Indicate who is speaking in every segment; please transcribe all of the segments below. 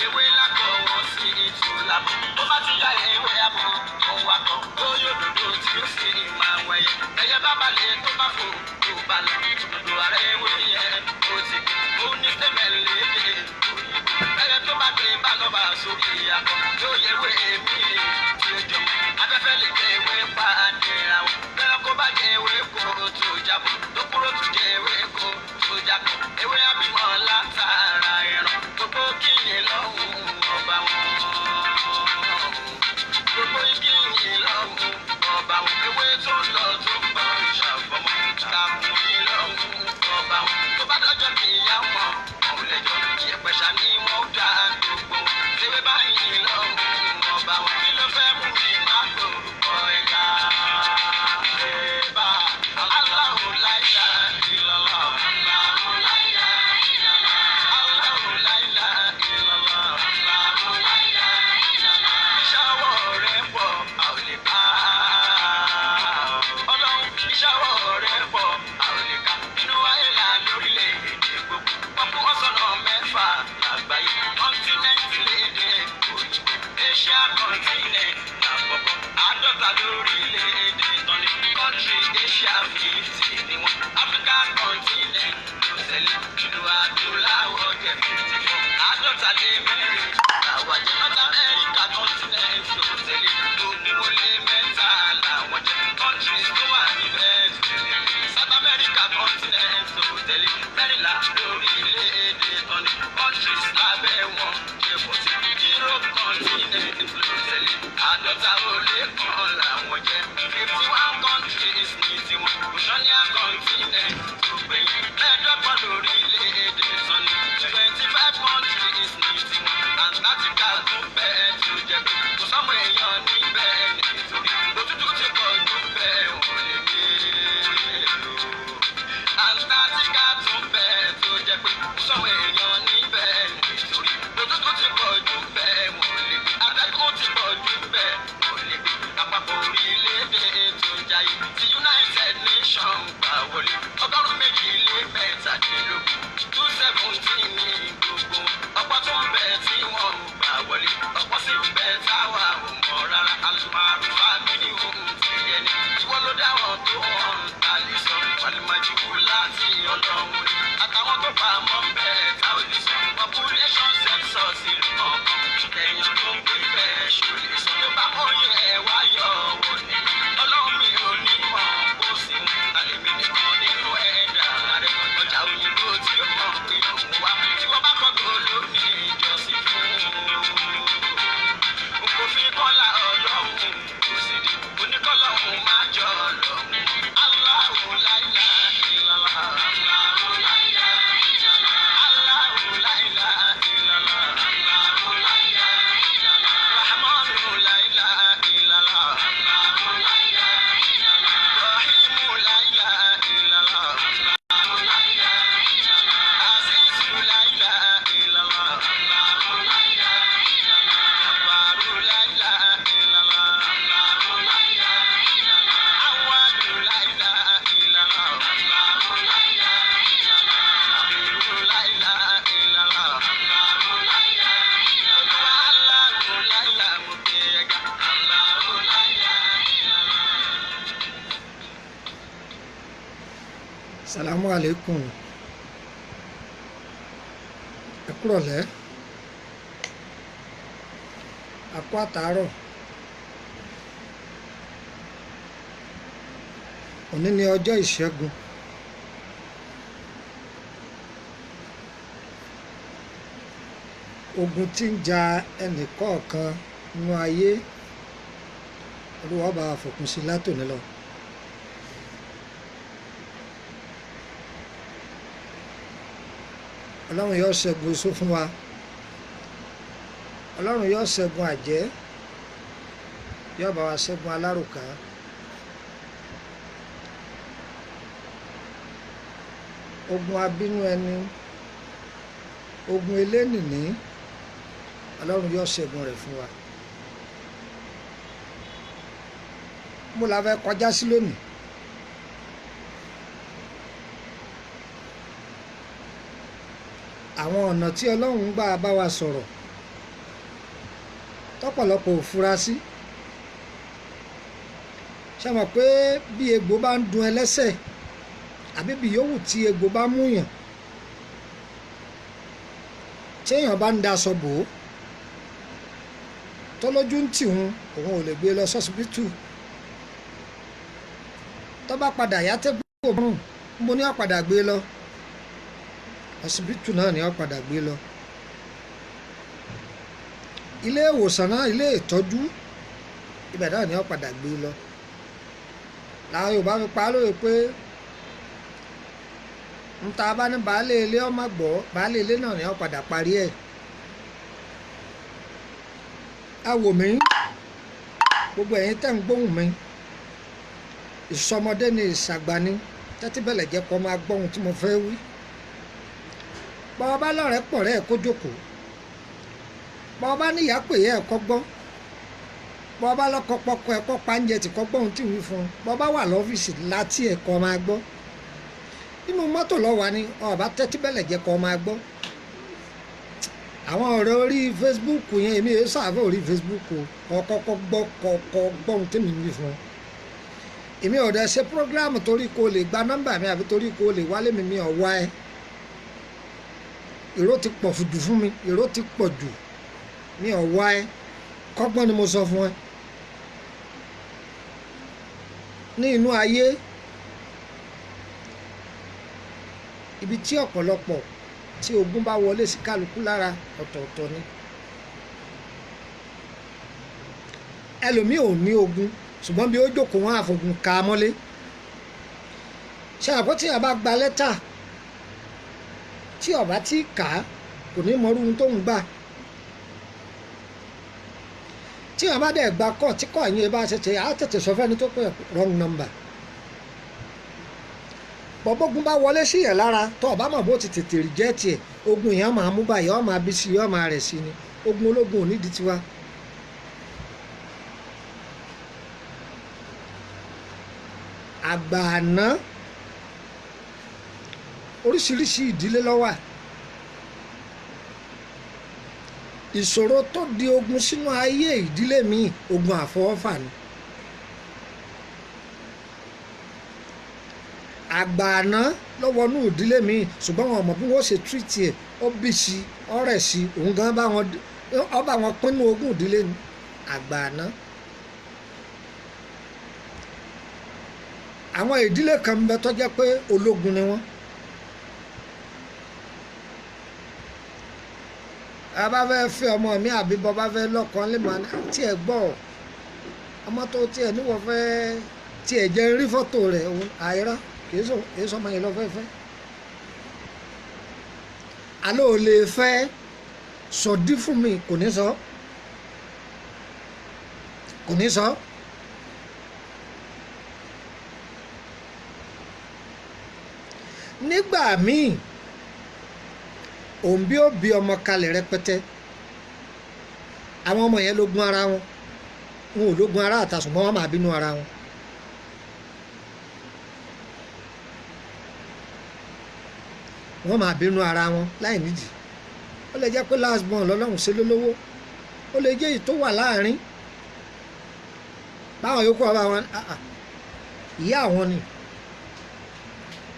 Speaker 1: Ewé lákọ̀ wọ́n sí ìtura bọ̀. Tó bá ti ya ewé àmọ́, òun akọ̀ lórí òdòdó tí ó sì máa wẹ̀yẹ. Ẹyẹ bá balẹ̀ tó bá fò tó bá lọ. Òdòdó ara ewé yẹn ó ti kú. Ó ní tẹ́mẹ̀ lédè òyìnbó. Ẹyẹ tó bá gbé bá lọ́ba sókè akọ. Yóò yẹ ewé mi tí ó jọ. Afẹ́fẹ́ lè jẹ ewé pa àdìrà wọn. Bẹ́ẹ̀ kó bá jẹ ewé kó tó jábọ̀. Tó kúrò tó jẹ ewé kó tó jábọ̀. Ewé abímọ látara ẹran. Gbogbo kíyè lọ́hùn ọba wọn. Gbogbo igi yìí lọ́hùn ọba wọn. Ewé tó ń lọ tó ń bọ̀ ṣàfọmọ́. Kàkùn yìí lọ́hùn ọba wọn. Tó bá dọ́jọ́ kì í yá wọn. Òun lẹ́jọ́ ìyẹ̀pẹ̀ ṣá ni wọ́n dá gbogbo wọn. Tewé báyìí lọ́hùn ọba wọn. Kí ló fẹ́ mú mi má gbòòrò ẹ̀ka? Ẹ̀bà Allahu la ilaha illallah. Allahu la ilaha illallah. Allahu la ilaha illallah. Allahu la ilaha illallah. Iṣẹ́ ọwọ́ rẹ̀ pọ̀, a ò lè kà á. Ọlọ́run, iṣẹ́ ọwọ́ rẹ̀ pọ̀, a ò lè kà. Inú ayé là lórílẹ̀-èdè gbogbo. Wọ́n kún ọ̀sánà mẹ́fà lágbàáyé. Kọ́ńtínẹ́ǹtì lédè òyìnbó. Asia continent lápapọ̀. 50 lórílẹ̀-èdè tán ní. Country Asia 50 ni wọ́n. Africa continent ló tẹ̀lé. Ìlú adúláwọ̀ jẹ́ 54. 54 làwọn jẹ́. North America continent ló tẹ̀lé. 23 làwọn jẹ́. Countries tó wà níbẹ̀ tẹ̀lé. South America continent ló tẹ̀lé. 14 lórílẹ̀-èdè tán ní. Countries lábẹ́ wọn jẹ́ 40. Europe continent ló tẹ̀lé. 51 làwọn jẹ́. 51 countries ní tiwọn. Oceania continent tó gbẹ̀yìn. 25 lórílẹ̀-èdè tán ní. 25 countries ní tiwọn. Antarctica tún bẹ́ẹ̀ tó jẹ́ pé kò sọ́mọ èèyàn níbẹ̀ nítorí òtútù ti pọ̀ jù bẹ́ẹ̀ ò lè gbé o. Antarctica tún bẹ́ẹ̀ tó jẹ́ pé kò sọ́mọ èèyàn níbẹ̀ nítorí òtútù ti pọ̀ jù bẹ́ẹ̀ ò lè gbé. Atẹ́gùn ti pọ̀ jù bẹ́ẹ̀ ò lè gbé. Àpapọ̀ orílẹ̀-èdè tó ń jayé ti United Nations gbà wọlé 217, 217 ní gbogbo. Ọ̀pọ̀ tó ń bẹ tí wọ́n ò gbà wọlé, ọ̀pọ̀ sì ń bẹ táwa ò mọ̀ rárá. Alùpàrùfà mi ní ohun ti ẹni. Ìwọ ló dá wọn tó wọn ń ta lè sọ. Wàlúmọ̀jìkú láti ọlọ́run ni. Àtàwọn tó pa mọ́ ń bẹ tá ò lè sọ. Population census ìlú kọ̀ọ̀kan. Ẹ̀yàn tó ń gbé bẹ́ẹ̀ ṣò lè sọ. Tó bá mọ̀ye ẹ̀ wá yọ wò ní. Ọlọ́run mi ò ní mọ̀ kó sí ń. Àlèmí nìkan nínú ẹ̀dá rẹ̀. Ọjà òyìnbó tí ó mọ̀ pé òun wá. Tí wọ́n bá kọ́ tó lónìí ìjọsìn fún un. N kò fi kọ́lá ọlọ́run kò sì di. Oníkọ́lọ́hún má jọ ọlọ́run. Allahu la ilaha illallah. Allahu la ilaha illallah. Allahu la ilaha illallah. Allahu la ilaha illallah. Rahmanu la ilaha illallah. Allahu la ilaha illallah. Rahimu la ilaha illallah. Allahu la ilaha illallah. Azizu la ilaha illallah. Allahu la ilaha illallah. Jabbaru la ilaha illallah. Allahu la ilaha illallah. Awwadu la ilaha illallah. Allahu la ilaha illallah. Akhiru la ilaha illallah. Allahu la ilaha illallah. Allahu la ilaha mo gbé ẹ ga. Allahu la ilaha illallah.
Speaker 2: Salamu alaikum. Ẹ kúrọ̀lẹ́. A kú àtàárọ̀. Òní ni ọjọ́ ìṣẹ́gun. Ogun tí ń ja ẹnì kọ̀ọ̀kan nínú ayé, Olúwa bá wa fòpin sí látòní lọ. Ọlọ́run yóò ṣẹ́gun oṣó fún wa. Ọlọ́run yóò ṣẹ́gun àjẹ́. Yóò bá wa ṣẹ́gun alárùká. Ogun abínú ẹni, ogun elénìní, Ọlọ́run yóò ṣẹ́gun rẹ̀ fún wa. Mo la fẹ́ kọjá sí lónìí. Àwọn ọ̀nà tí Ọlọ́run gbà bá wa sọ̀rọ̀ Tọ́pọ̀lọpọ̀ ò fura sí. Ṣé mọ̀ pé bí egbò bá ń dun ẹlẹ́sẹ̀ àbí bí yòówù tí egbò bá mú yàn, téèyàn bá ń daṣọ bò ó, tọ́lójú ń tì hun, òun ò lè gbé lọ sọ́sibítù. Tó bá padà yá tẹ́gbò márùn, mo ní ó padà gbé lọ ọsibítù náà ni ó padà gbé lọ. Ilé ìwòsàn náà, ilé ìtọ́jú, ibẹ̀ náà ni ó padà gbé lọ. Làwọn Yorùbá fi pa á lóye pé nta bá ní baálé ilé ọmọ gbọ́, baálé ilé náà ni ó padà parí ẹ̀. Ẹ wò mí, gbogbo ẹ̀yin tẹ́ ń gbóhùn mi, ìsọmọdé ni ìsàgbà ni, tẹ́tí bẹ̀lẹ̀ jẹ́ kó máa gbóhùn tí mo fẹ́ wí. Bọ́ bá lọ́rẹ̀ẹ́ pọ̀ rẹ́ ẹ̀ kó jókòó, bọ́ bá níyàá pè é ẹ̀ kọ́ gbọ́, bọ́ bá lọ́kọ pọkọ ẹ̀ kọ́ pàǹjẹ tì kọ́ gbóhùn tí wí fún un, bọ́ bá wà lọ́fíìsì láti ẹ̀ kọ́ máa gbọ́, nínú mọ́tò lọ́wọ́ ni ọba tẹ́tí bẹ̀lẹ̀ jẹ́ kó máa gbọ́. Àwọn ọ̀rẹ́ orí Facebook yẹn, èmi yẹn sáfẹ́ orí Facebook o, ọkọ̀ọ̀kọ̀ gbọ́ kọ̀ọ̀kọ̀ gbọ́hùn tí mi wí fún un. Èmi ò dẹ̀ ṣe program torí kó lè gba nọ́mbà mi àbí torí kó lè wálé mi, mi ò wá ẹ. Èrò ti pọ̀ jù fún mi, èrò ti pọ̀ jù, mi ò wá ẹ. Kọ́gbọ́n ni mo sọ fún ẹ. Ní inú ayé, ibi tí ọ̀pọ̀lọpọ̀ tí ogun bá wọlé sí kálukú lára ọ̀tọ̀ọ̀tọ̀ ni. Ẹlòmíì ò ní ogun, ṣùgbọ́n bí ó jókòó wọn àfọ̀gùn ká mọ́lé. Ṣé àpótí tí a bá gba lẹ́tà tí ọba tí kà á kò ní mọrú ohun tó ń gbà. Tí a bá dẹ̀ gba kọ́ tí kọ́ ẹ̀yìn bá ṣe á tètè sọ fẹ́ni tó pè wrong number. Bọ́bọ́gun bá wọlé sí yẹn lára, tó ọba mọ̀ bó ti tètè reject ẹ̀, ogun yẹn máa mú báyìí, ó máa bí sí i, ó máa rẹ̀ sí ni. Ogun ológun ò ní di tiwa. Àgbà àná, oríṣiríṣi ìdílé ló wà. Ìṣòro tó di ogun sínú ayé ìdílé mi, ogun àfọwọ́fà ni. Àgbà àná ló wọnú ìdílé mi, ṣùgbọ́n wọn mọ̀ bí wọ́n ṣe tírìtì ẹ̀, ó bí sí, ó rẹ̀ sí, òun gan bá wọn, ó bá wọn pínnu ogún ìdílé ni. Àgbà àná. Àwọn ìdílé kan ń bẹ tó jẹ́ pé ológun ni wọ́n. A bá fẹ́ fẹ́ ọmọ mi àbí bọ́ bá fẹ́ lọ́kàn lè máa tí ẹ gbọ́ ọmọ tó tí ẹ níwọ̀ fẹ́ tí ẹ jẹ́ rí fọ́tò rẹ̀ àìrá kìí sọ ọmọ yẹn lọ fẹ́ fẹ́. Àlọ́ ò lè fẹ́ sọ̀dí fún mi, kò ní sọ, kò ní sọ. Nígbà míì òun bí ó bí ọmọ kalẹ̀ rẹpẹtẹ, àwọn ọmọ yẹn ló gún ara wọn, wọn ò lógun ara àtàsùn mọ́, wọn máa bínú ara wọn. Wọ́n máa bínú ara wọn láì nídìí. Ó lè jẹ́ pé last born lọ́lọ́run ṣe lólówó, ó lè jẹ́ èyí tó wà láàrin báwọn yòókù ọba wọn, ìyá àwọn ni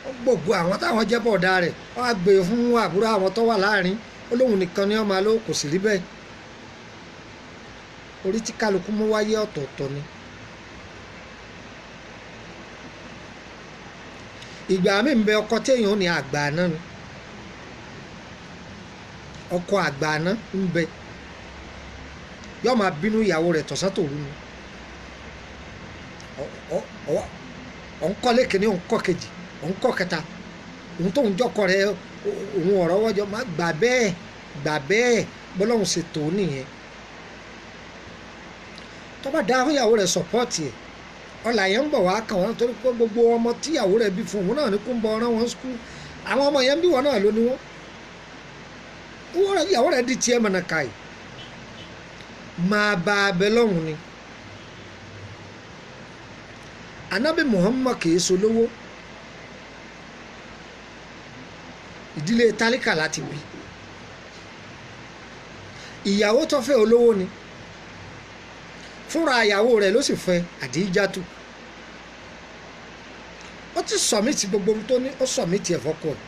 Speaker 2: ó gbogbo àwọn táwọn jẹ́ bọ̀dá rẹ̀, wọ́n á gbé fún àbúrò àwọn tó wà láàrin, ó lóun nìkan ni wọ́n máa lò, kò sì rí bẹ́ẹ̀. Orí tí kálukú mú wáyé ọ̀tọ̀ọ̀tọ̀ ni. Ìgbà mi ń bẹ ọkọ téèyàn ò ní àgbà náà ni, ọkọ àgbà náà ń bẹ, yóò máa bínú ìyàwó rẹ̀ tọ̀sán tòru ni. Òun kọ́ lékè òun kọ́ kejì, òun kọ́ kẹta, òun tóun jọkọ rẹ̀, òun ọ̀rọ̀ wọ́jọ́ má gbà bẹ́ẹ̀, gbà bẹ́ẹ̀, bọ́lọ́hún ṣe tó nìyẹn. Tó bá dá fún ìyàwó rẹ̀ sọ̀pọ́ọ̀tì ẹ̀, ọ̀là yẹn ń bọ̀ wá kàn wọ́n, torí pé gbogbo ọmọ tíyàwó rẹ̀ bí fún òun náà ní kó ń bọ ọ̀ràn wọn skul, àwọn ọmọ yẹn ń bí wọn náà ló ní wọn. Ìyàwó rẹ̀ di tiẹ̀ mọ̀nà káì, máa bá abẹ lọ́hùn ni. Anabi Muhammad kìí solówó, ìdílé tálíkà láti bí. Ìyàwó tó fẹ́ olówó ni. Fúnra ìyàwó rẹ̀ ló sì fẹ́ Àdíjátù. Ó ti sọ̀mìtì gbogbo ohun tó ní, ó sọ̀mìtì ẹ̀ fọ́kọ ẹ̀.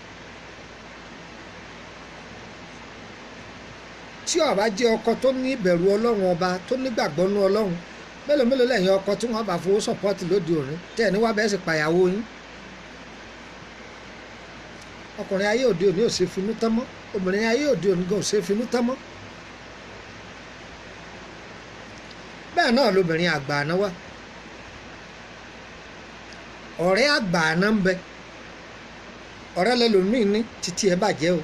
Speaker 2: Tí ó bá jẹ́ ọkọ tó ní ìbẹ̀rù Ọlọ́run ọba, tó nígbàgbọ́ nú Ọlọ́run, mélòó mélòó lẹ́yìn ọkọ tí wọ́n bá fowó sọ̀pọ́tì lóde òní tẹ́ ẹ̀ níwá bẹ́ẹ̀ sì pàyàwó yín. Ọkùnrin ayé òde òní ò ṣe finú tán mọ́, obìnrin ayé òde òní gan ò ṣe finú tán mọ́. Bẹ́ẹ̀ náà lobìnrin àgbà àná wà. Ọ̀rẹ́ àgbà àná ń bẹ. Ọ̀rẹ́ lẹ́lòmíì ní títí ẹ bàjẹ́ o.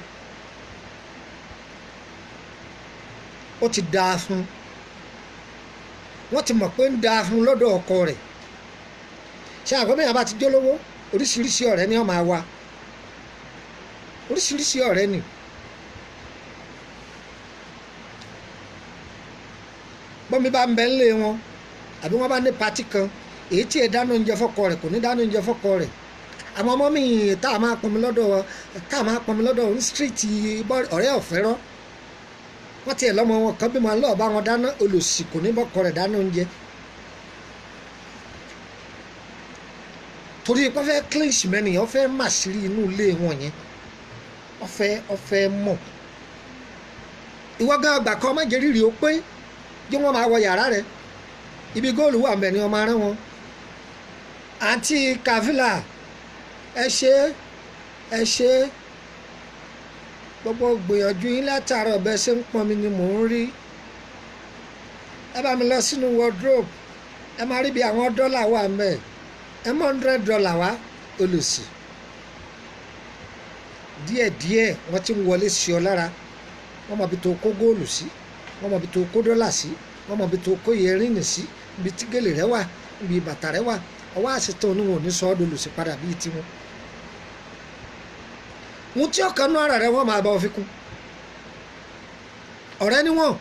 Speaker 2: Ó ti dáa fún un. Wọ́n ti mọ̀ pé ń dáa fún un lọ́dọ̀ ọkọ rẹ̀. Ṣé àgbẹ̀ bá ti jólówó, oríṣiríṣi ọ̀rẹ́ ni wọ́n máa wá. Oríṣiríṣi ọ̀rẹ́ ni. Bọ́mi bá ń bẹ ńlé wọn, àbí wọ́n bá ní patí kan, èyí tí ẹ dáná oúnjẹ fọ́kọ rẹ̀ kò ní dáná oúnjẹ fọ́kọ rẹ̀. Àwọn ọmọ mi tá a máa pọnmi lọ́dọ̀ tá a máa pọnmi lọ́dọ̀ ní stíríìtì ọ̀rẹ́ ọ̀fẹ́ rọ́. Wọ́n tiẹ̀ lọ́mọ wọn kan bímọ lọ́ọ̀ bá wọn dáná, olòṣì kò ní bọ́kọ rẹ̀ dáná oúnjẹ. Torí pé wọ́n fẹ́ clinch mẹ́nìyàn, wọ́n fẹ́ màṣírí inú ilé wọn yẹn, wọ́n fẹ́ mọ̀. Ìwọ gan àgbà kan má jẹ́ rírì ó pé jẹ́ wọ́n máa wọ yàrá rẹ̀. Ibi góòlù wà mẹ́ ni wọ́n máa rán wọn. Àǹtí Kàfílà, ẹ ṣé, ẹ ṣé. Gbogbo gbìyànjú yín látàárọ̀ bẹ́ẹ̀ ṣe ń pọn mi ni mò ń rí. Ẹ bá mi lọ sínú wardrobe, ẹ máa rí bí àwọn dọ́là wà mẹ́. Ẹ mọ́ $100 wá, olùsì. Díẹ̀díẹ̀ wọ́n ti ń wọlé sí ọ lára. Wọ́n mọ ibi tó kó góòlù sí, wọ́n mọ ibi tó kó dọ́là sí, wọ́n mọ ibi tó kó yẹrìnì sí, ibi tí gèlè rẹ wà, ibi bàtà rẹ wà. Ọwọ́ àṣetán oníwọ̀n ò ní sọ ọ́ dolùsì padà bíi tiwọn. Ohun tí ọkàn nú ara rẹ wọ́n máa bá ọ fi kún. Ọ̀rẹ́ níwọ̀n,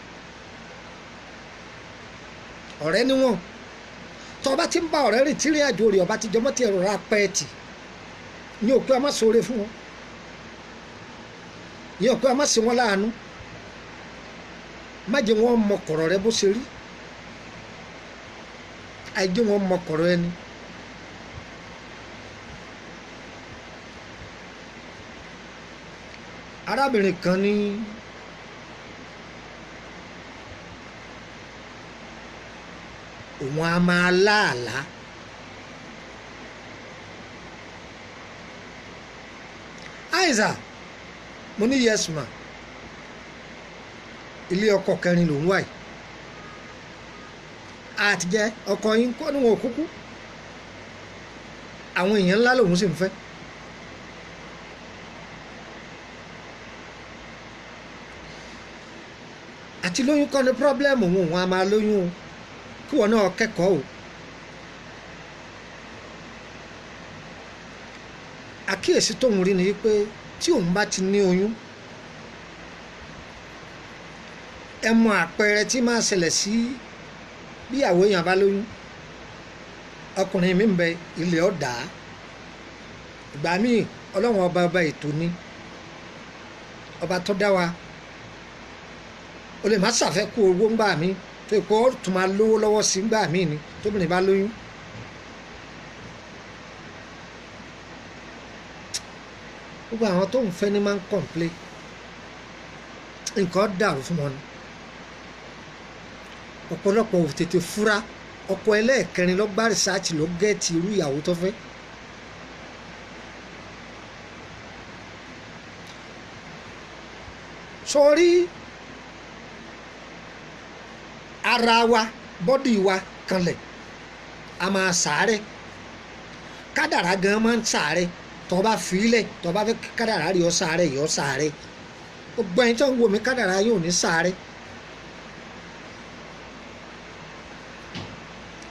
Speaker 2: ọ̀rẹ́ níwọ̀n. Tọ́ ọba ti ń bá ọ̀rẹ́ rìn tírí àjò rẹ̀, ọba ti jọmọ́ ti ẹ̀rọ ra pẹ́ẹ́tì. Ní òpin a má ṣoore fún wọn. Ní òpin a má ṣe wọn láàánú. Má jẹ́ wọn mọ kọ̀rọ̀ rẹ bó ṣe rí. Àìjẹ́ wọn mọ kọ̀rọ̀ ẹni. Arábìnrin kan ní òun a máa láàlá. Àìsà, mo ní yes ma. Ilé ọkọ kẹrin lòún wà yìí. Àtijẹ́ ọkọ yín kọ́ ni wọn ò kúkú. Àwọn èèyàn ńlá lòún sì ń fẹ́. Àti lóyún kọ́ ni pírọ́blẹ́mù òun, òun a máa lóyún o. Kí wọn náà kẹ́kọ̀ọ́ o. Àkíyèsí tóun rí ni pé tí òun bá ti ní oyún, ẹ mọ àpẹẹrẹ tí máa ṣẹlẹ̀ sí bí ìyàwó èèyàn bá lóyún. Ọkùnrin mi ń bẹ ilẹ̀ ọ̀dà. Ìgbà míì Ọlọ́run ọba ọba ètò ni, ọba tó dá wa. O lè má ṣàfẹ́kù owó ńgbà mí tó ìkó tún máa lówó lọ́wọ́ sí ńgbà mí ni tóbìnrin bá lóyún. Gbogbo àwọn tó ń fẹ́ ni máa ń kọ̀ǹplé. Nǹkan dàrú fún wọn ni. Ọ̀pọ̀lọpọ̀ ò tètè fura. Ọkọ ẹlẹ́ẹ̀kẹrin ló gbá rìsáàtì ló gẹ́ẹ̀tì irú ìyàwó tó fẹ́. Sọrí ara wa, bọ́dì wa kanlẹ̀, a máa sàárẹ̀. Kádàrá gan máa ń sàárẹ̀. Tọ́ bá filẹ̀, tọ́ bá fẹ́ kádàrá rí ọ sàárẹ̀, yọ sàárẹ̀. Gbogbo ẹni tó ń wò mí, kádàrá yóò ní sàárẹ̀.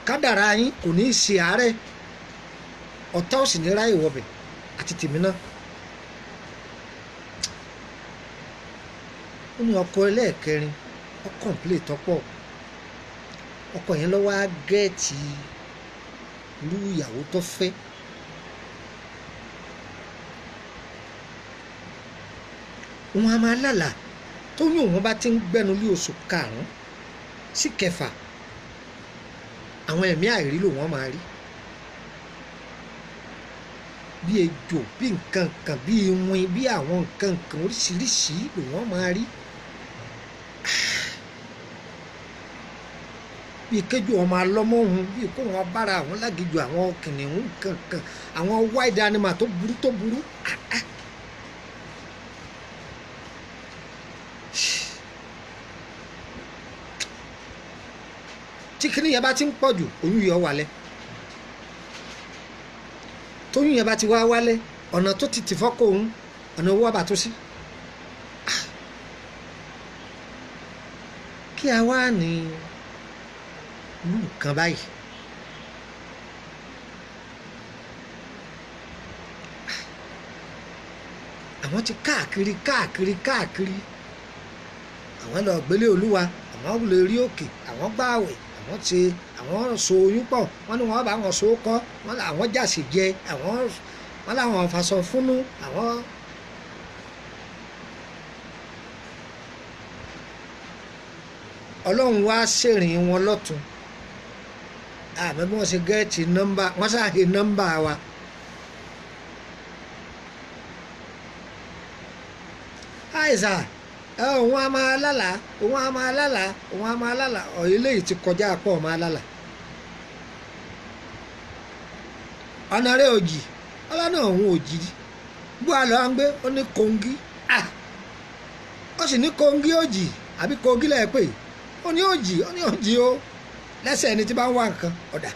Speaker 2: Kádàrá yín kò ní í ṣe àárẹ̀. Ọ̀tá ò sì ní ráyè wọbẹ̀ àti tèmi náà. Ó ní ọkọ ẹlẹ́ẹ̀kẹrin, ó kọ̀ǹplé tọ́pọ̀. Ọkọ yẹn ló wá gẹ́ẹ̀tì irú ìyàwó tó fẹ́. Òun a máa lálàá tó ní òun bá ti ń gbẹ́nu lé oṣù karùn-ún sí kẹfà. Àwọn ẹ̀mí àìrí ló wọ́n máa rí, bí ejò, bí nǹkan kan, bí iwin, bí àwọn nǹkan kan oríṣiríṣi ló wọ́n máa rí. Bí kéjù ọmọ alọ́mọ́hun, bí kó wọn bára àwọn lágìjù, àwọn kìnìún kankan, àwọn wild animal tó burú tó burú. Tí kinní yẹn bá ti ń pọ̀ jù, oyún yẹn wálẹ̀. Tóyún yẹn bá ti wá wálẹ̀, ọ̀nà tó ti tì fọ́kọ̀ òun, ọ̀nà owó àbá tó sí. Kí a wá ní irú nǹkan báyìí? Àwọn ti káàkiri káàkiri káàkiri, àwọn lọ gbélé olúwa, àwọn lè rí òkè, àwọn gbààwẹ̀, àwọn ti àwọn so oyún pọ̀, wọ́n ní wọ́n bá wọn so kọ́, wọ́n làwọn jàsì jẹ, àwọn wọ́n làwọn faṣọ fúnnú àwọn. Ọlọ́run wá ṣèrìn wọn lọ́tún. Àmọ́ bí wọ́n ṣe gẹ́ẹ̀tì nọ́mbà, wọ́n ṣàhè nọ́mbà wa. Àìsà òun á máa lálàá, òun á máa lálàá, òun á máa lálàá. Ọ̀ eléyìí ti kọjá pọ̀ máa lálàá. Ọ̀nà rẹ̀ òjì, ọlọ́nà òun òjì. Bó a lọ à ń gbé, ó ní Kogi. Ó sì ní Kogi òjì, àbí Kogi lẹ́ẹ̀ pé ó ní òjì, ó ní òjì o. Lẹ́sẹ̀ ẹni tí bá ń wá nǹkan ọ̀dà.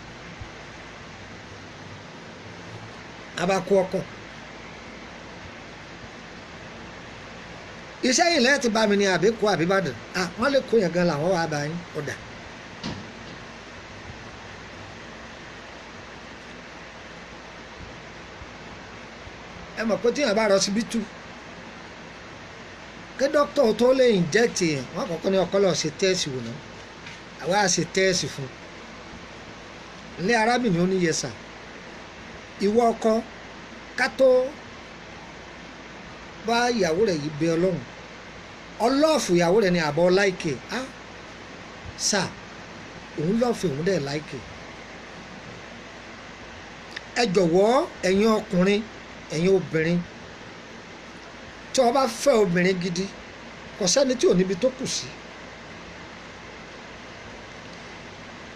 Speaker 2: Abakú ọkọ̀. Iṣẹ́ yìí lẹ́yìn tí bá mi ní àbíkú àbíbàdàn. Wọ́n lè kó yẹn gan làwọn wà bá yín ọ̀dà. Ẹ mọ̀ pé tíyàn bá rọ síbítù, kí dókítà tó lè inject yẹn, wọ́n kọ́kọ́ ní ọkọ lọ ṣe tẹ́ẹ̀sì wò náà. Àwa á ṣe tẹ́ẹ̀sì fún un. Ilé arábìnrin ó ní yẹsà. Ìwọ ọkọ ká tó bá ìyàwó rẹ̀ yìí bẹ Ọlọ́run. Ọlọ́ọ̀fù ìyàwó rẹ̀ ni àbọ̀ láìkè. Á sà, òun lọ́ọ̀fù òun dẹ̀ láìkè. Ẹ jọ̀wọ́ ẹ̀yin ọkùnrin, ẹ̀yin obìnrin, tí o bá fẹ́ obìnrin gidi, kò sẹ́ni tí ò níbi tó kù sí.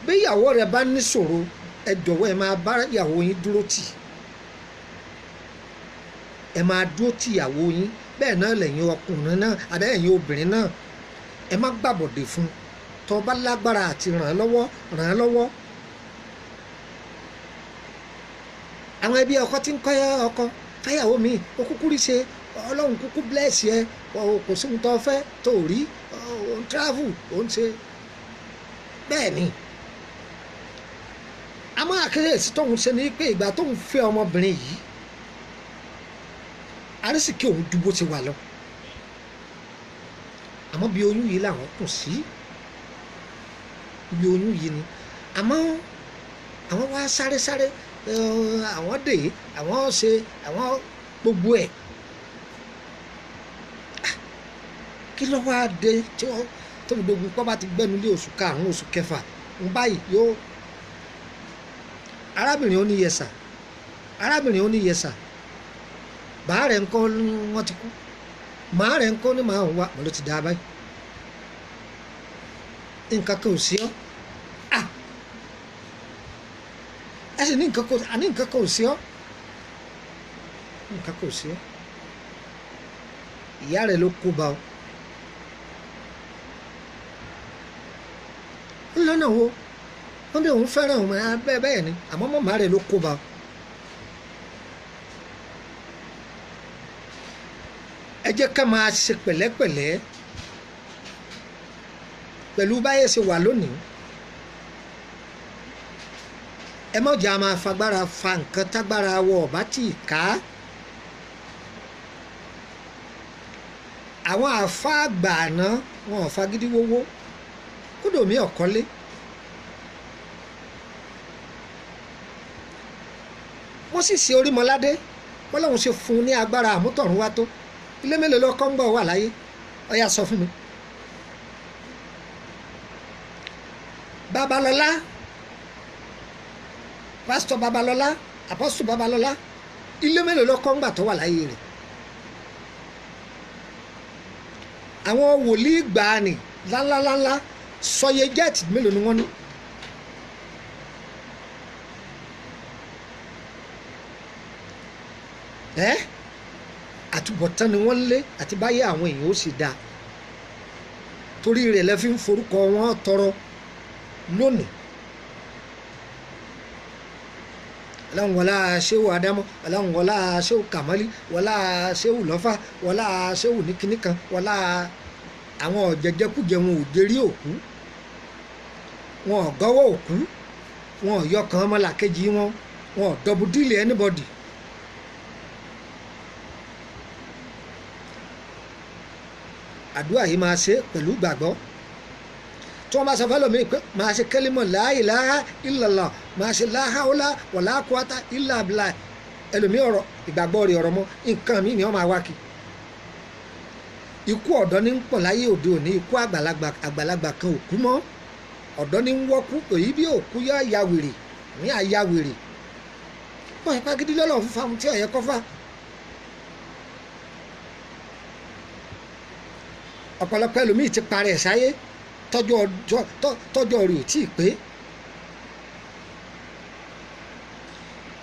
Speaker 2: Bí ìyàwó rẹ bá níṣòro, ẹ jọ̀wọ́ ẹ máa bá ìyàwó yín dúró tì. Ẹ máa dúró tì ìyàwó yín. Bẹ́ẹ̀ náà lẹ̀yin ọkùnrin náà àbẹ́ ẹ̀yin obìnrin náà, ẹ má gbàbọ̀dè fún un. Tó bá lágbára àti ràn án lọ́wọ́, ràn án lọ́wọ́. Àwọn ẹbí ọkọ tí ń kọ́ ọkọ fẹ́yàwó mi, ó kúkú rí ṣe, Ọlọ́run kúkú bless ẹ, kò sí ohun tó fẹ́ tó rí, òun travel, òun ṣe. Bẹ́ẹ̀ ni. Àmọ́ àkíyèsí tóun ṣe ni pé ìgbà tóun fẹ́ ọmọbìnrin yìí, arísìkí òun ju bó ti wà lọ. Àmọ́ bí oyún yìí làwọn kù sí, bí oyún yìí ni. Àmọ́ àwọn wá sáré sáré, àwọn dè, àwọn ṣe, àwọn gbogbo ẹ̀. Kí ló wá dé tí wọ́n tó fi dogun kọ́ bá ti gbẹ́nu lé oṣù karùn-ún, oṣù kẹfà, ń báyìí yóò. Arábìnrin ó ní yẹsà, arábìnrin ó ní yẹsà. Bàá rẹ̀ ńkọ́, wọ́n ti kú. Màá rẹ̀ ńkọ́, ní màá ń wá, mo ló ti dá a báyìí. Nǹkan kan ò sí ọ́. Ẹ sì ní nǹkan kan, àní nǹkan kan ò sí ọ́. Nǹkan kan ò sí ọ́. Ìyá rẹ̀ ló kó bá ọ. Ńlọ́nà wo? Wọ́n bí òun fẹ́ràn òun bẹ́ẹ̀ bẹ́ẹ̀ ni, àmọ́ màmá rẹ̀ ló kó bá ọ. Ẹ jẹ́ ká máa ṣe pẹ̀lẹ́pẹ̀lẹ́ pẹ̀lú báyé ṣe wà lónìí. Ẹ má jẹ́ a máa fagbára fa nǹkan tágbára wọ ọ̀bá tí ì ká. Àwọn àáfàá àgbà àná wọn ò fagídí wówó, kódò mí ọ̀kọ́lé. Wọ́n sì ṣe Orímọládé, wọ́n lóun ṣe fún un ní agbára àmútọ̀run wá tó. Ilé mélòó lọ́kọ́ ń gbọ́ wà láyé? Ọ̀yá sọ fún mi. Babalọ́lá Pásítọ̀ Babalọ́lá, Apọ́sítọ̀ Babalọ́lá, ilé mélòó ló kọ́ ńgbà tó wà láyé rẹ̀? Àwọn wòlíì gbàánì ńláńláńlá sọye jẹ́ẹ̀tì mélòó ni wọ́n ní? Ẹ́ àtúbọ̀tán ni wọ́n lé àti báyé àwọn èèyàn ó sì dáa, torí rẹ̀ lẹ́ fi ń forúkọ wọn tọrọ lónìí. Ọlọ́run wọlá ṣéwù Ádámọ̀, Ọlọ́run wọlá ṣéwù Kàmọ́lí, wọlá ṣéwù Lọ́fà, wọlá ṣéwù ní kinní kan, wọlá àwọn ọ̀jẹ̀jẹkújẹ. Wọn ò dérí òkú, wọn ò gọ́wọ́ òkú, wọn ò yọkàn ọmọlàkejì wọn, wọn ò dọ̀bù díìlì anybody. Àdúrà yìí máa ṣe pẹ̀lú gbàgbọ́. Tí wọ́n bá sọ fẹ́lẹ̀ mi pé máa ṣe kẹ́límọ̀ la ilaha illallah, máa ṣe la hawla wala quwata illa billah, ẹlòmíì ọ̀rọ̀ ìgbàgbọ́ rẹ̀ ọ̀rọ̀ mọ́ nǹkan mi ni wọ́n máa wá kí. Ikú ọ̀dọ́ ní ń pọ̀ láyé òde òní, ikú àgbàlagbà àgbàlagbà kan ò kú mọ́, ọ̀dọ́ ní ń wọ́kú. Èyí bí òkú yá ya wèrè ní àyà wèrè wọ́n ipá gidi lọ́lọ́ fún fáwọn tí ọ̀yẹ́ kọ́fà. Ọ̀pọ̀lọpọ̀ ẹlòmíì ti parẹ́ sáyé tọ́jọ́ rẹ̀ ò tí ì pé.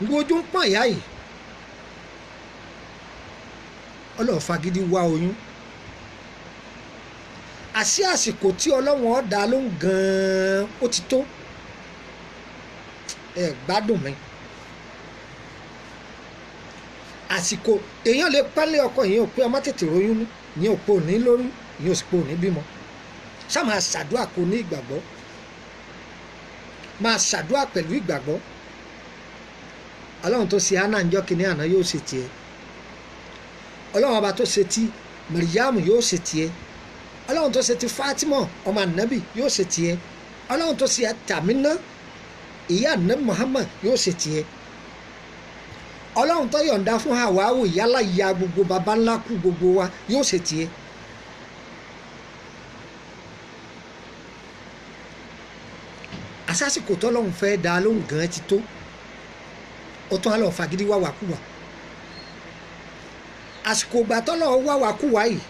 Speaker 2: Ngbó ojú ń pọ̀n ìyá yìí, Ọlọ́run fagídí wá oyún. Àṣé àsìkò tí Ọlọ́run ọ̀dà ló ń gan-an ó ti tó. Ẹ gbádùn mi. Àsìkò èèyàn lè pẹ́lẹ́ ọkọ, ìyẹn ò pé ọmọ tètè róyún ní, ìyẹn ò pé òní lóyún, ìyẹn ò sì pé òní bímọ. Ṣá máa ṣàdúrà kó ní ìgbàgbọ́, máa ṣàdúrà pẹ̀lú ìgbàgbọ́. Ọlọ́run tó ṣe Hánà ńjọ́ kìíní àná yóò ṣe tiẹ̀. Ọlọ́run ọba tó ṣe ti Mìríyámù yóò ṣe tiẹ̀. Ọlọ́run tó ṣe ti Fátímọ̀ ọmọ ànábì yóò ṣe tiẹ̀. Ọlọ́run tó ṣe Tàmínà ìyá ànábì Muhammad yóò ṣe tiẹ̀. Ọlọ́run tó yọ̀ǹda fún Hàwáwù yálà ya gbogbo baba ńlá kú gbogbo wa yóò ṣe tiẹ̀. Àsásìkò tọ́lọ́run fẹ́ dá lóhùn gan ti tó, ó tún á lọ fagídí wá wàkúwà. Àsìkò ìgbà tọ́lọ́run wá wàkúwà yìí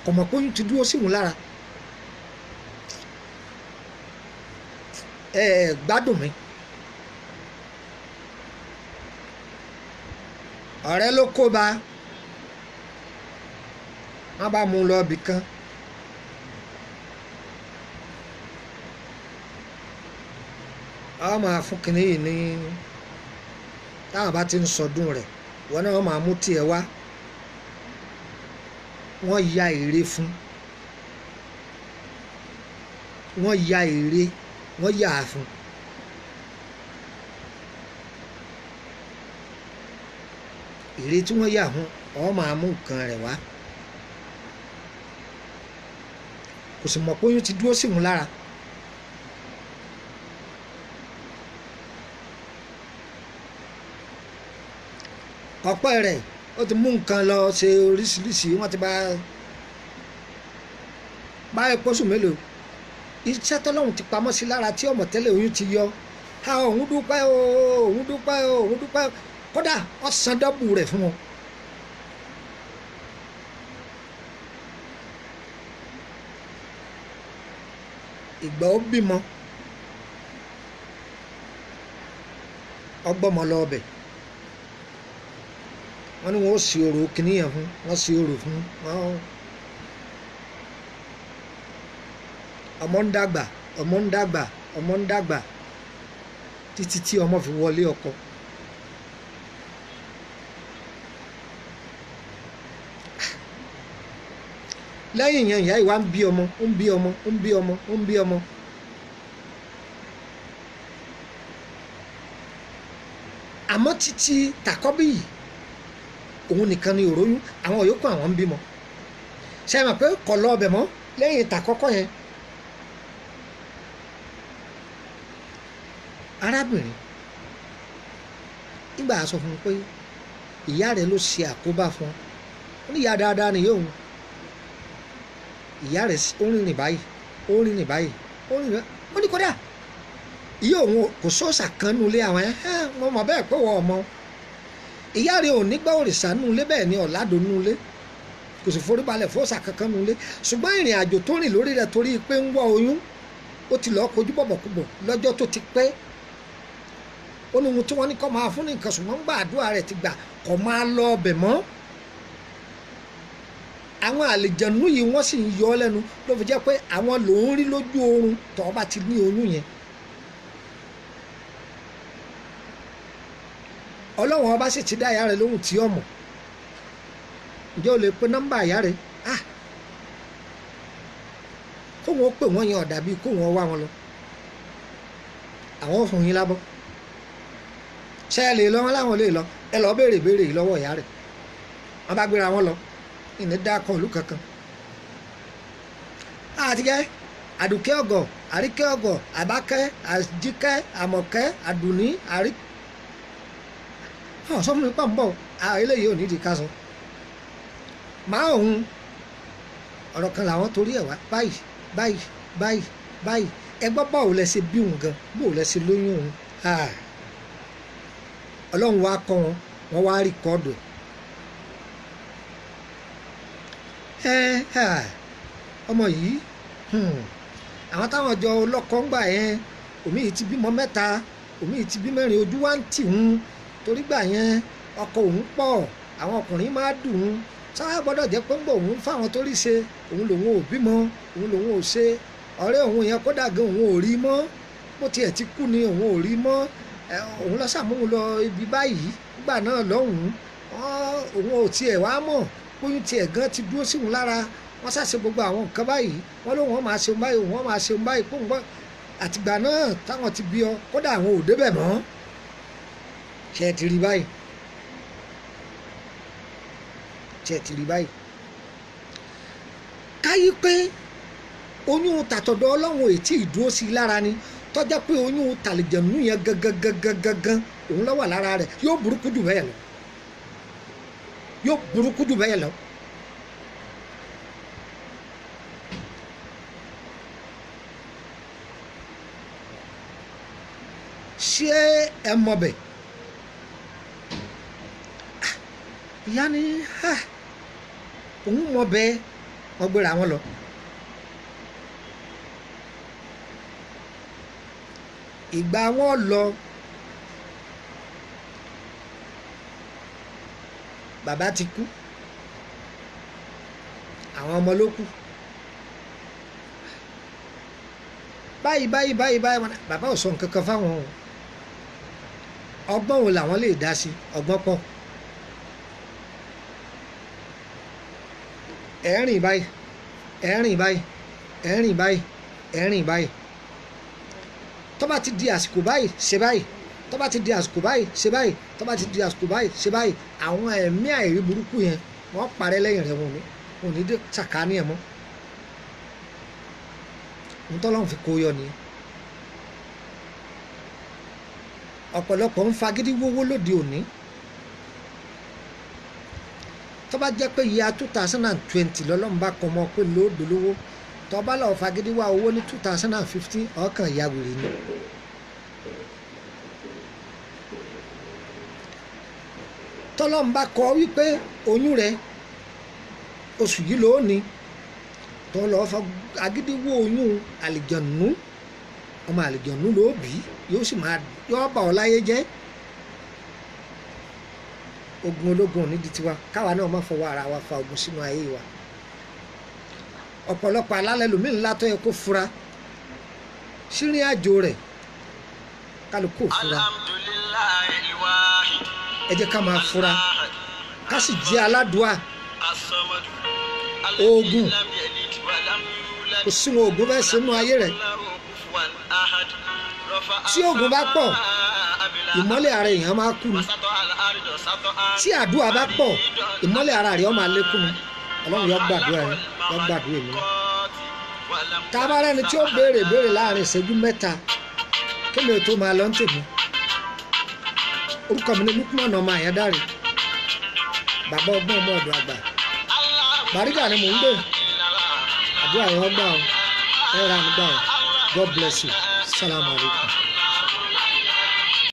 Speaker 2: kò mọ̀ pé oyún ti dúró sí òun lára. Ẹ ẹ gbádùn mi. Ọ̀rẹ́ ló kó ba, wọ́n bá mú un lọ ibì kan. Wọ́n máa fún kinní yìí ní táwọn bá ti ń sọdún rẹ̀, wọn náà máa mú tiẹ̀ wá. Wọ́n ya ère fún, wọ́n ya ère, wọ́n yà á fún. Ère tí wọ́n yà fún, ọ máa mú nǹkan rẹ̀ wá. Kò sì mọ̀ pé oyún ti dúró sí òun lára. Ọ̀pẹ rẹ̀ ó ti mú nǹkan lọ ṣe oríṣiríṣi, wọ́n ti bá báyìí pósù mélòó iṣẹ́ tọ́lọ́hún ti pamọ́ sí lára tí ọmọ tẹ́lẹ̀ oyún ti yọ. A òun dúpẹ́ o, òun dúpẹ́ o, òun dúpẹ́ o. Kódà ó san dọ́bù rẹ̀ fún wọn. Ìgbà ó bímọ, ọgbọ́mọ lọ ọbẹ̀, wọ́n ní wọ́n ó sì orò kìíní yẹn fún, wọ́n sì orò fún wọ́n. Ọmọ ń dàgbà, ọmọ ń dàgbà, ọmọ ń dàgbà títí tí ọmọ fi wọlé ọkọ. Lẹ́yìn yẹn ìyá ìwà ń bí ọmọ, ń bí ọmọ, ń bí ọmọ, ń bí ọmọ. Àmọ́ títí tàkọ́bí yìí òun nìkan ni òróyún, àwọn yòókù àwọn ń bímọ. Ṣe é mọ̀ pé kò lọ ọbẹ̀ mọ́ lẹ́yìn tàkọ́kọ́ yẹn. Arábìnrin nígbà sọ fún un pé ìyá rẹ̀ ló ṣe àkóbá fún un, ó ní ìyá dáadáa nìyí òun. Ìyá rẹ̀ ó rìnrìn báyìí, ó rìnrìn báyìí, ó rìnrìn báyìí, ó ní kódà Ìyá òun kò sóòṣà kan nulẹ̀ àwọn ẹ̀ wọ́n mọ̀ bẹ́ẹ̀ pé wọ́n ọmọ ìyá rẹ̀ ò ní gbọ́ òrìṣà nulẹ̀, bẹ́ẹ̀ ni ọ̀làdó nulẹ̀, kò sì foríbalẹ̀ fóòṣà kankan nulẹ̀. Ṣùgbọ́n ìrìn àjò tó rìn lórí rẹ̀ torí pé ń wá oyún, ó ti lọ́ọ́ kojú bọ̀bọ̀kúbọ̀ lọ́jọ́ tó ti pẹ́. Ó ní ohun tí wọ́n ní kọ́ máa fún ní nǹkan, ṣùgbọ́n gbà àdúrà rẹ̀ ti gbà kọ́ máa lọ ọbẹ̀ mọ́. Àwọn àlìjẹ̀nú yìí wọ́n sì ń yọ ọ́ lẹ́nu, ló fi jẹ́ pé àwọn lòún rí lójú oorun tó bá ti ní oyún yẹn. Ọlọ́run ọba sì ti dá ìyá rẹ̀ lóhùn tí ọmọ. Ǹjẹ́ o lè pe nọ́mbà ìyá rẹ̀? Ah, kóun ó pè wọ́n yẹn ọ̀dà bíi kóun ó wá wọn lọ. Àwọn ò fún yín lábọ́. Ṣé ẹ lè lọ? Wọn láwọn lè lọ. Ẹ lọ béèrè béèrè yìí lọ́wọ́ ìyá rẹ̀. Wọ́n bá gbéra wọn lọ. Ìní dákọ̀ ìlú kankan. Àtikẹ́, Àdùkẹ́ ọ̀gọ̀, Àríkẹ́ ọ̀gọ̀, Àbákẹ́, Àjíkẹ́, Àmọ̀kẹ́, Àdùnní, Àrí. Ọ̀ sọ fún mi pọ̀ ń bọ̀, eléyìí ò ní di ká sọ. Màá òun ọ̀rọ̀ kan làwọn torí ẹ̀ wá báyìí báyìí báyìí báyìí. Ẹ gbọ́ báwo lẹ ṣe bí òun gan, báwo lẹ ṣe lóyún òun. Ọlọ́run wá kọ́ wọn, wọ́n wá rìkọ́ọ̀dù ẹ̀. Ọmọ yìí, àwọn táwọn jọ ọlọ́kọ ń gbà yẹn, òmí yìí ti bímọ mẹ́ta, òmí yìí ti bí mẹ́rin, ojú wa ń tì ń torí gbà yẹn ọkọ òun pọ̀, àwọn ọkùnrin máa dùn ún. Sáà gbọ́dọ̀ jẹ́ pé ń bọ̀ òun fáwọn tó rí ṣe, òun lòun ò bímọ, òun lòun ò ṣe ọ̀rẹ́ òun yẹn, kódà gan òun ò rí mọ́, bó tiẹ̀ ti kú ni òun ò rí mọ́. Òun lọ sàmúhun lọ ibi báyìí nígbà náà lọ́hùn-ún, òun ò tiẹ̀ wá mọ̀ bóyún tiẹ̀ gan ti dúró sí òun lára. Wọ́n ṣàṣe gbogbo àwọn nǹkan báyìí, wọ́n lóun wọ́n máa ṣe báyìí, òun wọ́n máa ṣe báyìí, kóun gbọ́. Àtìgbà náà táwọn ti bí ọ, kódà àwọn ò débẹ̀ mọ́. Ṣé ẹ ti rí báyìí? Ṣé ẹ ti rí báyìí? Káyí pé oyún tàtọ̀dọ̀ Ọlọ́run ètí ìdúró sí i lára ni, tọ́já pé oyún tàlìjẹ̀nú yẹn gangan gangan gangan òun ló wà lára rẹ̀, yóò burúkú jù bẹ́ẹ̀ lọ. Yóò burúkú jù bẹ́ẹ̀ lọ. Ṣé ẹ mọ̀ bẹ̀? Ìyá ni òun mọ̀ bẹ́ẹ̀, wọ́n gbéra wọn lọ. Ìgbà wọn lọ, bàbá ti kú, àwọn ọmọ ló kú. Báyìí báyìí báyìí báyìí, bàbá ò sọ nǹkan kan fáwọn o. Ọgbọ́n wo làwọn lè dá sí? Ọgbọ́n pọ̀. Ẹ̀rìn báyìí, ẹ̀rìn báyìí, ẹ̀rìn báyìí, ẹ̀rìn báyìí. Tó bá ti di àsìkò báyìí ṣe báyìí, tó bá ti di àsìkò báyìí ṣe báyìí, tó bá ti di àsìkò báyìí ṣe báyìí. Àwọn ẹ̀mí àìrí burúkú yẹn wọ́n parẹ́ lẹ́yìn rẹ̀, wọn ò ní dé sàkání ẹ̀ mọ́. Ohun tọ́lọ́run fi kó yọ nìyẹn. Ọ̀pọ̀lọpọ̀ ń fagídí wówó lóde òní. Tó bá jẹ́ pé year 2020 lọ́lọ́run bá kọ́ ọmọ pé lóòdò lówó, tó bá lọ́ọ́ fagídí wá owó ní 2015, ọkàn ìyá wèrè ni. Tọ́lọ́run bá kọ wípé oyún rẹ oṣù yìí ló ní, tó lọ́ọ́ fagídí wó oyún àlìjọ̀nú, ọmọ àlìjọ̀nú ló bí, yóò sì máa yọ bà ọ́ láyé jẹ́. Ogun ológun ò ní di tiwa, káwa náà má fọwọ́ ara wa fa ogun sínú ayé wa. Ọ̀pọ̀lọpọ̀ alálẹ̀ lómi ńlá tó yẹ kó fura sírìn àjò rẹ̀, kálukú ò fura. Ẹ jẹ́ ká máa fura, ká sì jẹ́ aládùá. Oògùn kò sínú oògùn bẹ́ẹ̀ sínú ayé rẹ̀. Tí oògùn bá pọ̀, ìmọ́lẹ̀ ara èèyàn máa kú ni. Tí àdúrà bá pọ̀, ìmọ́lẹ̀ ara rẹ̀ ó máa lékún ni. Ọlọ́run yóò gbàdúrà yín, yóò gbàdúrà èmi náà. Tá a bá rẹ́ni tí ó béèrè béèrè láàrin ìṣẹ́jú mẹ́ta, kí mi ò tó máa lọ ń tèmi. Orúkọ mi ni Lukman ọmọ Àyándárè, bàbá ọgbọ́n ọmọ ọ̀dọ̀ àgbà. Bàrígà ni mò ń gbé. Àdúrà yẹn gbà ọ́, ẹ ra mi gbà ọ́. God bless you. Salaam alaikum.